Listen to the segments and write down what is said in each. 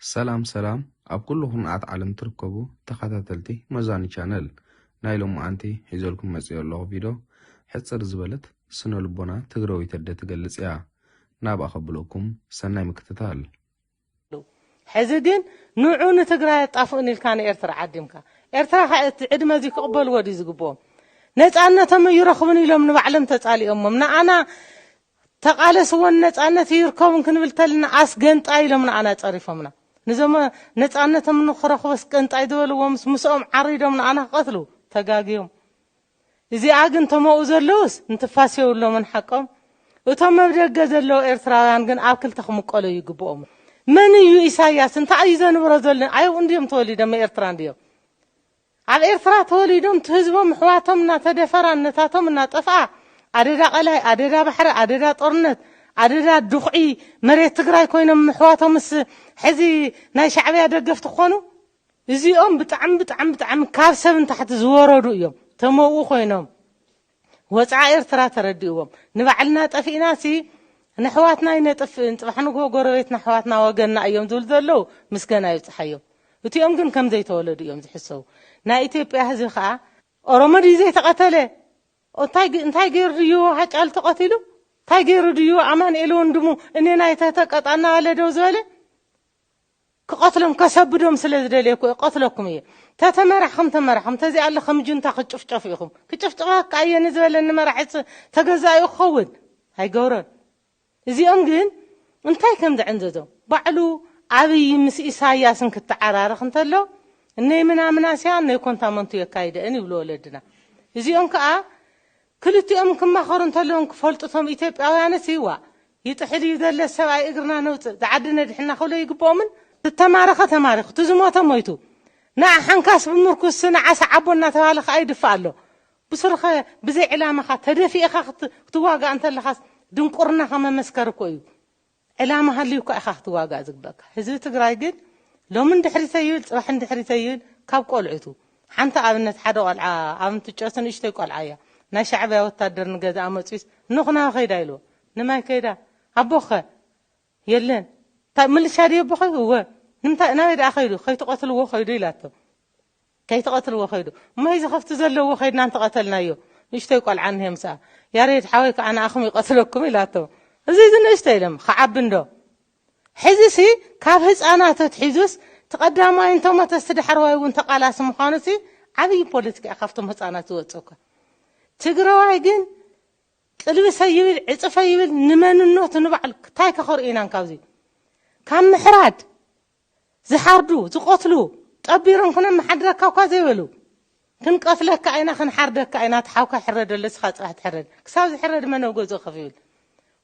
ሰላም ሰላም ኣብ ኩሉ ኩርናዓት ዓለም ትርከቡ ተኸታተልቲ መዛኒ ቻነል፣ ናይ ሎማዓንቲ ሒዘልኩም መፂኦ ኣለኹ ቪድዮ ሕፅር ዝበለት ስነ ልቦና ትግራወይቲ ኣደ ትገልፅ እያ። ናብኣ ከብለኩም ሰናይ ምክትታል። ሕዚ ግን ንዑ ንትግራይ ኣጣፍኡን ኢልካ ንኤርትራ ዓዲምካ። ኤርትራ ከ እቲ ዕድመ እዚ ክቕበልዎ ድዩ ዝግብኦም? ነፃነቶም ኣይረኽቡን ኢሎም ንባዕሎም ተፃሊኦሞም። ንኣና ተቓለስዎ ንነፃነት ይርከቡን ክንብል ተልና ኣስገንጣይ ኢሎም ንኣና ፀሪፎምና። ንዞም ነፃነቶም ንኽረኽቡ ኣስገንጣይ ዝበልዎምስ ምስኦም ዓሪዶም ንኣና ክቐትሉ ተጋግዮም። እዚኣ ግን ተመኡ ዘለውስ እንትፋስ የብሎምን ሓቆም። እቶም ኣብ ደገ ዘለዉ ኤርትራውያን ግን ኣብ ክልተ ክምቀሉ ይግብኦም። መን እዩ ኢሳያስ? እንታይ እዩ ዘንብሮ ዘሎ? ኣየው እንድዮም ተወሊዶም ኤርትራ እንድዮም። ኣብ ኤርትራ ተወሊዶም እቲ ህዝቦም ኣሕዋቶም እናተደፈራ እነታቶም እናጠፍኣ ኣደዳ ቀላይ ኣደዳ ባሕሪ ኣደዳ ጦርነት ኣደዳ ድኹዒ መሬት ትግራይ ኮይኖም ኣሕዋቶምስ ሕዚ ናይ ሻዕብያ ደገፍቲ ክኾኑ? እዚኦም ብጣዕሚ ብጣዕሚ ብጣዕሚ ካብ ሰብ ንታሕቲ ዝወረዱ እዮም። ተመኡ ኮይኖም ወፅዓ ኤርትራ ተረዲእዎም ንባዕልና ጠፊእና ሲ ንሕዋትና ይነጥፍእን ፅባሕ ንግሆ ጎረቤትና ኣሕዋትና ወገንና እዮም ዝብሉ ዘለዉ ምስገና ይብፅሓዮም። እቲኦም ግን ከም ዘይተወለዱ እዮም ዝሕሰቡ። ናይ ኢትዮጵያ ህዝቢ ከዓ ኦሮሞ ድዩ ዘይተቐተለ? እንታይ ግ- እንታይ ገይሩ ድዩ ሃጫሉ ተቐቲሉ? እንታይ ገይሩ ድዩ ኣማንኤል ወንድሙ እኔ ናይ ተተቀጣና ኣለ ደው ዝበለ? ክቐትሎም ከሰብዶም ስለ ዝደልየ እኮ ይቐትለኩም እየ። ተተመራሕኹም ተመራሕኹም ተዚኣለ ከም ጁንታ ክጭፍጨፉ ኢኹም። ክጭፍጨፈካ እየ ንዝበለኒ መራሒ ተገዛኡ ክኸውን ኣይገብሮን። እዚኦም ግን እንታይ ከም ዘዕንዘዞም ባዕሉ ኣብይ ምስ ኢሳያስን ክተዓራረኽ እንተሎ እነይ ምናምናስያ እነይ ኮንታመንቱ የካይደአን ይብሉ ወለድና። እዚኦም ከዓ ክልቲኦም ክማኸሩ እንተለዎም ክፈልጡ እቶም ኢትዮጵያውያንስ ይዋ ይጥሕል እዩ ዘለ ሰብኣይ እግርና ነውፅእ ዝዓዲ ነድሕና ክብሎ ይግብኦምን ዝተማረኸ ተማሪኹ እቲ ዝሞተ ሞይቱ ንዓ ሓንካስ ብምርኩስ ንዓ ሰዓቦ እናተባለ ከዓ ይድፋእ ኣሎ። ብስሩኸ ብዘይ ዕላማኻ ተደፊእኻ ክትዋጋእ እንተለኻስ ድንቁርናኻ መመስከሪ እኮ እዩ። ዕላማ ሃልዩካ ኢኻ ክትዋጋእ ዝግበእካ። ህዝቢ ትግራይ ግን ሎምን ድሕሪተይ ይብል ፅባሕን ድሕሪተይ ይብል ካብ ቆልዑቱ ሓንቲ ኣብነት ሓደ ቆልዓ ኣብ እንትጨሱ ንእሽተይ ቆልዓ እያ ናይ ሻዕብያ ወታደር ንገዛኣ መፅዩስ ኖኽናዊ ከይዳ ኢልዎ ንማይ ከይዳ ኣቦኸ የለን ምልሻ ድዮ ኣቦኸ እወ ንምንታይ ናበይ ደኣ ከይዱ ከይትቐትልዎ ከይዱ ኢላቶ ከይትቐትልዎ ከይዱ እሞ እዚ ከፍቲ ዘለዎ ከይድና እንተቐተልናዮ ንእሽተይ ቆልዓ እኒሀ ምስኣ ያሬድ ሓወይ ከዓ ንኣኹም ይቐትለኩም ኢላቶ እዚ እዚ ንእሽተይ ኢሎም ክዓቢ እንዶ ሕዚ ሲ ካብ ህፃናት ኣትሒዙስ እቲ ቀዳማይ እንተሞተስ እቲ ዳሕረዋይ እውን ተቓላሲ ምዃኑ ሲ ዓብዪ ፖለቲካ እዩ ካብቶም ህፃናት ዝወፅእ እኳ ትግራዋይ ግን ቅልብሰ ይብል ዕፅፈ ይብል ንመንነቱ ንባዕሉ እንታይ ከኸርኡ ኢና ካብዚ ካብ ምሕራድ ዝሓርዱ ዝቐትሉ ጠቢሮም ክነመሓድረካ እኳ ዘይበሉ ክንቀትለካ ኢና ክንሓርደካ ኢና እቲ ሓውካ ይሕረደሉ እስኻ ፅባሕ ትሕረድ ክሳብ ዝሕረድ መን ኣብ ገዝኡ ከፍ ይብል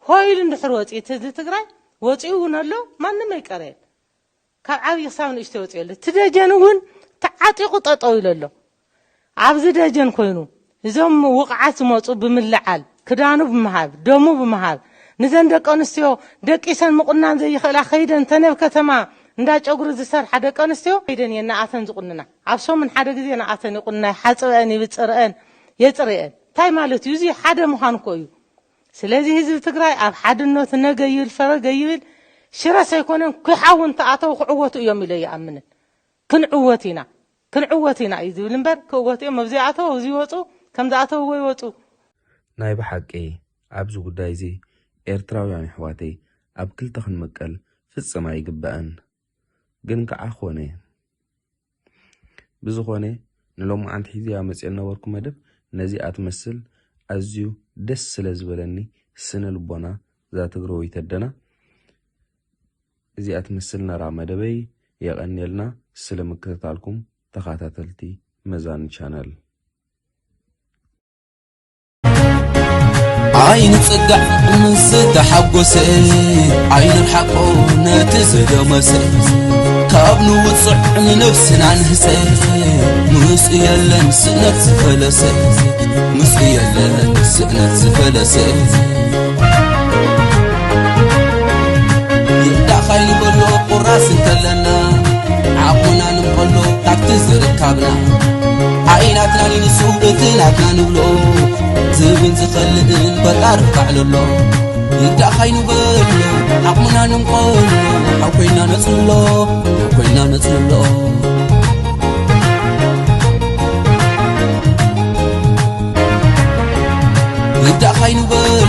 ሆ ኢሉ እንድሕር ወፂኡ እቲ ህዝቢ ትግራይ ወፂኡ እውን ኣሎ ማንም ኣይቀረየን ካብ ዓብዪ ክሳብ ንእሽተይ ወፂኡ ኣሎ እቲ ደጀን እውን ተዓጢቑ ጠጠው ኢሉ ኣሎ ኣብዚ ደጀን ኮይኑ እዞም ውቕዓት ዝመፁ ብምልዓል ክዳኑ ብምሃብ ደሙ ብምሃብ ንዘን ደቂ ኣንስትዮ ደቂሰን ምቑናን ዘይኽእላ ከይደን ተነብ ከተማ እንዳ ጨጉሪ ዝሰርሓ ደቂ ኣንስትዮ ከይደን እየን ንኣተን ዝቑንና ኣብ ሰሙን ሓደ ግዜ ንኣተን ይቑንና ይሓፅበአን ይብፅርአን የፅርየን እንታይ ማለት እዩ እዚ ሓደ ምዃን እኮ እዩ ስለዚ ህዝቢ ትግራይ ኣብ ሓድነቱ ነገ ይብል ፈረገ ይብል ሽረስ ኣይኮነን ኩሓ እውን ተኣተው ክዕወቱ እዮም ኢለ ይኣምንን ክንዕወት ኢና ክንዕወት ኢና እዩ ዝብል እምበር ክእወት እዮም ኣብዚ ኣተው ኣብዚ ይወፁ ከም ዝኣተውዎ ይወፁ ናይ ብሓቂ ኣብዚ ጉዳይ እዚ ኤርትራውያን ኣሕዋተይ ኣብ ክልተ ክንምቀል ፍጽም ኣይግባእን። ግን ከዓ ኾነ። ብዝኾነ ንሎማዓንቲ ሒዘያ መፅየ ዝነበርኩ መደብ ነዚኣ ትመስል ኣዝዩ ደስ ስለ ዝበለኒ ስነ ልቦና እዛ ትግራወይቲ ኣደና እዚኣ ትመስል ነራ መደበይ የቐንየልና ስለ ምክትታልኩም ተኻታተልቲ መዛኒ ቻነል። ኣይንጽጋዕ ምስ ዝተሓጎሰ ኣይንርሓቆ ነቲ ዝደመሰ ካብ ንውጽዕ ንነብስና ንህሰ ምስ የለን ስእነት ዝፈለሰ ምስ የለን ስእነት ዝፈለሰ ይርዳኻይ ንበሎ ቁራስ እንተለና ዓቑና ንበሎ ካብቲ ዝርካብና ኣይናትና ንሱ እቲ ናትና ንብሎ ዝብን ዝኸልእን በጣር ባዕለሎ ይርዳኻይ ንበሎ ዓቕምና ንንቆሎ ሓኮይና ነጽሎ ነጽልኦ። ይብዳእኻ ይንበር